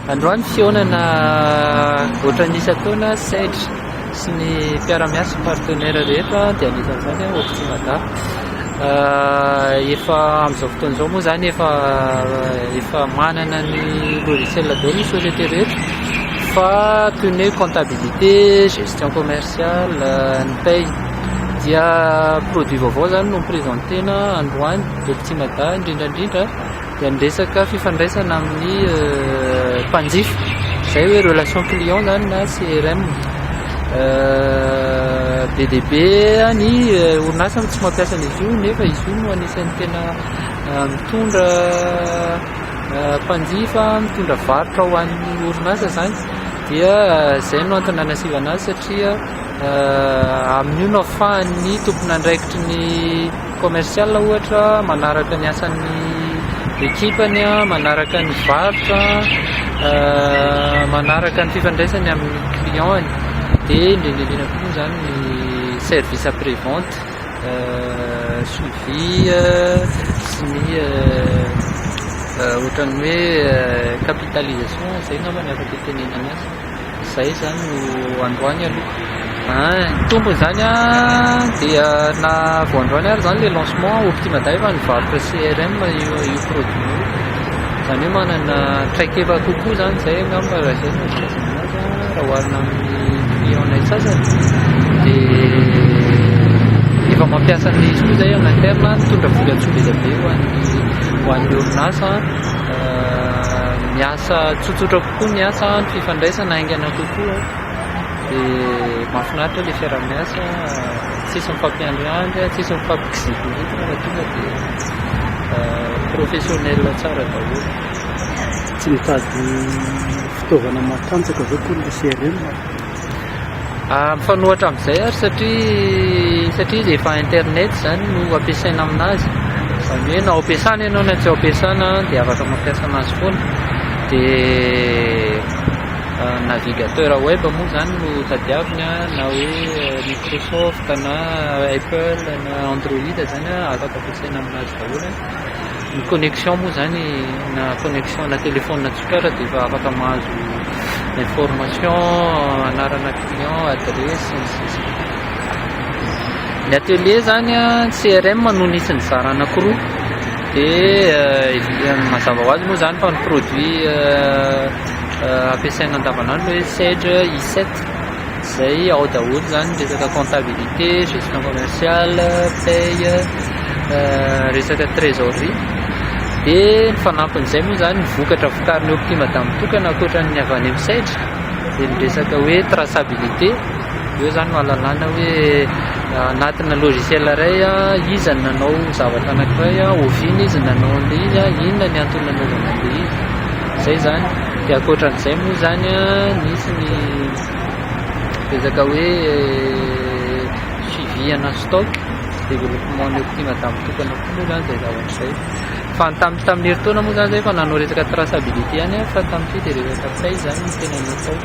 Androany fihaonana ohatran'ny isan-taona Sage sy ny mpiara-miasa partenaire rehetra dia anisan'izany Optimada. Efa amin'izao fotoana izao moa izany efa efa manana ny logiciel daholo ny société rehetra fa toy ny hoe comptabilité, gestion commerciale, ny paie dia produit vaovao izany no mi-présenter-na androany Optimada indrindra indrindra. Dia ny resaka fifandraisana amin'ny mpanjifa, izay hoe relation client izany na CRM. Be dia be ny orinasa no tsy mampiasa an'izy io nefa izy io no anisan'ny tena mitondra mpanjifa, mitondra varotra ho an'ny orinasa izany. Dia izay no antony nanasivana azy satria amin'io no ahafahan'ny tompon'andraikitry ny Commercial ohatra manaraka ny asan'ny ekipany, manaraka ny varotra, manaraka ny fifandraisany amin'ny client-ny. Dia indrindra indrindra koa moa izany ny service après vente, suivi sy ny ohatran'ny hoe capitalisation, izay angamba no afaka itenenana azy. Izay izany no androany aloha. Ny tombony izany dia na vao androany ary izany ilay lancement Optimada efa nivarotra CRM io io produit io. Izany hoe manana traikefa kokoa izany izay angamba raha izay no azo lazaina azy raha oharina amin'ny client-nay sasany. Dia efa mampiasa an'ilay izy koa izay en interne, mitondra voka-tsoa be dia be ho an'ny ho an'ny orinasa. Miasa tsotsotra kokoa ny asa, ny fifandraisana haingana kokoa dia mahafinaritra ilay fiaraha-miasa, tsisy mifampiandriandry, tsisy mifampikizikizitina fa tonga dia professionnel tsara daholo. Tsy mitady fitaovana matanjaka ve akory ilay CRM? Mifanohitra amin'izay ary satria satria izy efa internet izany no ampiasaina aminazy, izany hoe na ao am-piasana ianao na tsy ao am-piasana dia afaka mampiasa anazy foana. Dia navigateur web moa izany no tadiaviny na hoe Microsoft na Apple na Android izany afaka ampiasaina aminazy daholo. Ny connexion moa izany na connexion na téléphone tsotra ary dia efa afaka mahazo information, anarana client, adresse sy ny sisa. Ny atelier izany an, CRM no nisy nizara anankiroa dia mazava ho azy moa izany fa ny produit ampiasaina andavanandro hoe Sage i7 izay ao daholo izany ny resaka comptabilité, gestion commerciale, paie, resaka trésorerie. Dia ny fanampin'izay moa izany ny vokatra vokarin'ny Optimada mitokana ankoatran'ny avy any amin'ny Sage dia ny resaka hoe traçabilité. Eo izany no ahalalana hoe anatina logiciel iray iza no nanao zavatra anankiray, oviana izy nanao an'ilay izy, inona ny antony nanaovana an'ilay izy. Izay izany. Dia ankoatran'izay moa izany nisy ny resaka hoe suivi ana stock, développement ny Optimada mitokana koa moa izany izay zavatra izay. Fa ny tamin'ny tamin'ny herintaona moa izany izay efa nanao resaka traçabilité ihany aho fa tamin'ity dia resaka paie izany no tena natao.